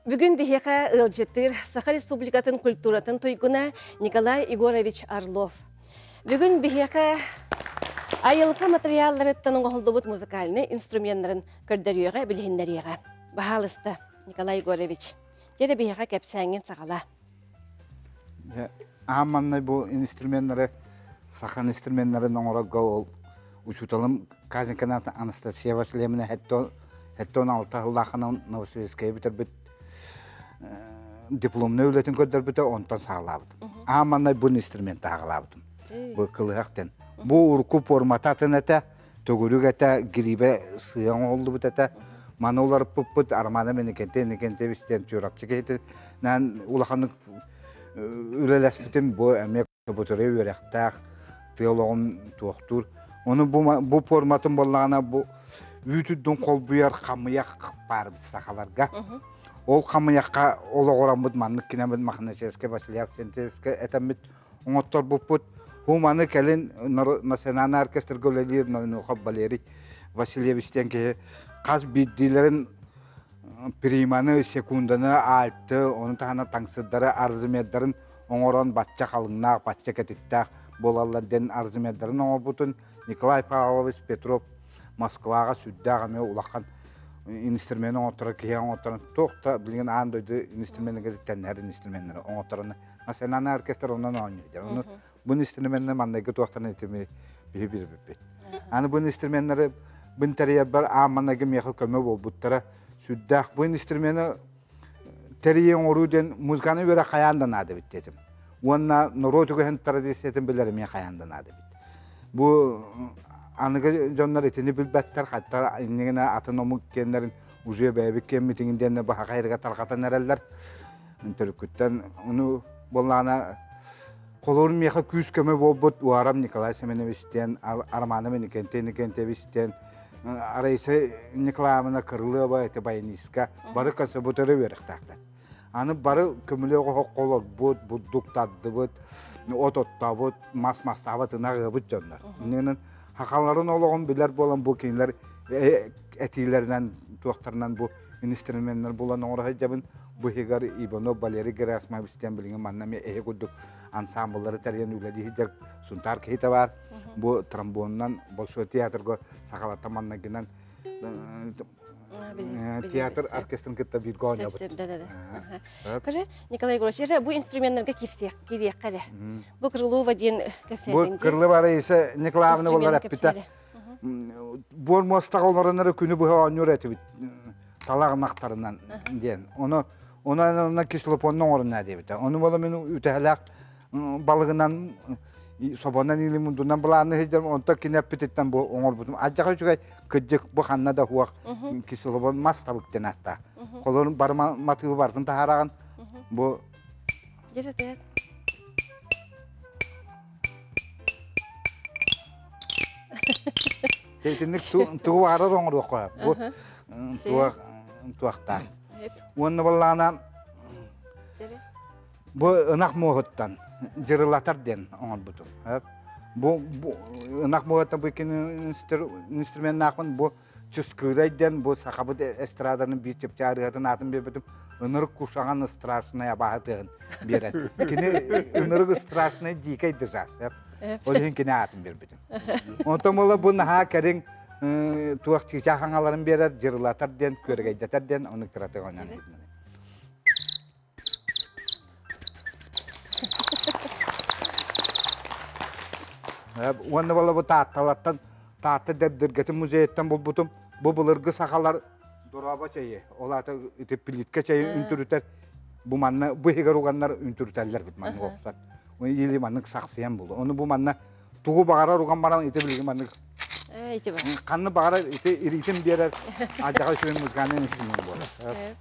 Бүгүн биһиэхэ ыалдьыттыыр Саха Республикатын культуратын туйгуна Николай Егорович Орлов. Бүгүн биһиэхэ айылҕа матырыйаалларыттан оҥоһуллубут музыкальнай инструменнарын көрдөрүөҕэ, билиһиннэриэҕэ. Баһаалыста, Николай Егорович, дьэ биһиэхэ кэпсээҥҥин саҕала. Аан маннай бу инструменнары, саха инструменнарын оҥорорго ол учууталым Казинкина Анастасия Васильевна 76 сыллаахынан Новосибирскайы бүтэрбит дипломнай үлэтин көрдөрбүтэ, онтон саҕалаабытым. Аан маннай бу инструмент саҕалаабытым. Бу кылыһах диэн. Бу урукку формата атын этэ, төгүрүк этэ, грибэ сыа оҥоһуллубут этэ. Маны уларыппыппыт Армана Миникенте Иннокентьевич диэн Чурапчы киһитинэн улаханнык үлэлэспитим. Бу эмиэ Бутурай үөрэхтээх, тыа олоҕун туохтуур. Ону бу, бу форматын буоллаҕына бу үүт үрдүн холбуйар хамыйах баар сахаларга. Ол хамыйахха олоҕураммыт маннык кинэбит Махначевскай Василий Авксентьевичка этэммит оҥотторбуппут. Бу маны кэлин национальнай оркестрга үлэлиир Ноинухов Валерий Васильевич диэн киһи хас биирдиилэрин приманы, секунданы, альты, ону таһынан таҥсырдары, арзымердарын оҥорон бачча халыҥнаах, бачча кэтиттээх буолаллар диэн арзымердарын оҥорбутун Николай Павлович Петров Москваҕа сүрдээх эмиэ улахан инструмены оҥотторор киһи оҥотторон туох да билигин аан дойду инструменыгар тэннэһэр инструменнары оҥотторон национальный оркестр онон оонньуур. Ону бу инструменны манныгы туохтан этими биһи билбиппит. Аны бу инструменнары бу тэрийэрбэр аан манныгы миэхэ көмө буолбуттара сүрдээх. Бу инструмены тэрийи оҥоруу диэн музыканы үөрэх хайаан да наада эбит диэтим. Уонна норуот үгэһин традициятын билэр эмиэ хайаан да наада эбит. Бу аныгы дьоннор итини билбэттэр, хаттар иннигинэ атын омук киэннэрин уже бэйэбит киэммитиҥин диэннэр баһа хайырга тарҕатан эрэллэр. Төрүккүттэн ону буоллаҕына холобур миэхэ күүс-көмө буолбут Уарам Николай Семенович диэн, Романов Иннокентий Иннокентьевич диэн, Раиса Николаевна Крылова это баянистка, бары консерватория үөрэхтээхтэр. Аны бары көмүлүөк оһоххо олорбут, бурдук тардыбыт, от оттообут, мас мастаабыт, ынах ыабыт дьоннор. Иннинэн хахаларын олоҕун билэр буолан бу кинилэр этиилэринэн туохтарынан бу инструменнар булан оҥоро сылдьабын. Бу иһигэр Иванов Валерий Герасимович диэн билигин манна эмиэ эһи курдук ансамбллары тэрийэн үлэлии сылдьар Сунтаар киһитэ баар. Бу тромбонунан Большой театрга сахалата маннагынан театр оркестрын кытта бииргэ оонньообут. Көрө, Николай Егорович, эрэ бу инструменнарга киирсиэх, киириэххэ эрэ. Бу Крылова диэн кэпсээтиҥ Бу Крылова Раиса Николаевна болар эппитэ. Буор муостаҕа олороннор күнү быһа оонньуур этибит талах ынахтарынан диэн. Ону ону кислопонну оҥорунна диэбитэ. Ону бола мин үтэһэлээх балыгынан собонан или мундунан былааны сылдьар онто кини эппититтэн бу оҥорбутум. Адьаха үчүгэй кырдьык бу ханна да хуох кислопон мас табык диэн ааттаах. Холорун бары матыыбы бартын таһаараҕын бу Дьэ, Итинник тугу баҕарар оҥоруохха бу туох туохтаах. Уонна баллаана бу ынах муоһуттан дьырылатар диэн оҥорбутум. Бу ынах муоһуттан бу икки инструменнаахпын бу Чыскыырай диэн бу сахабыт эстраданын биир чыпчаа ырыатын аатын биэрбитим ынырык кушаҕан страшный абааһы тыаһын биэрэр. Кини ынырык страшный дикий дыжас. Ол иһин кини аатын биэрбитим. Онтон буола бу наһаа кэриҥ туох чыычаах аҥаларын биэрэр, дьырылатар диэн, күөрэгэйдэтэр диэн ону кыратык оонньоон Уонна буола бу Таатталартан Таатта Дэбдиргэтин музейыттан булбутум. Бу былыргы сахалар дорообо чэйи, ол аата ити плитка чэйи үнтүрүтэр бу манна бу иһигэр уганнар үнтүрүтэллэр бит маннык охсат. Или маннык сахсыйан булу. Ону бу манна тугу баҕарар уган баран ити билигин маннык ханны баҕарар ити ириитин биэрэр адьаҕа үчүгэй музыкальный инструмент буолар.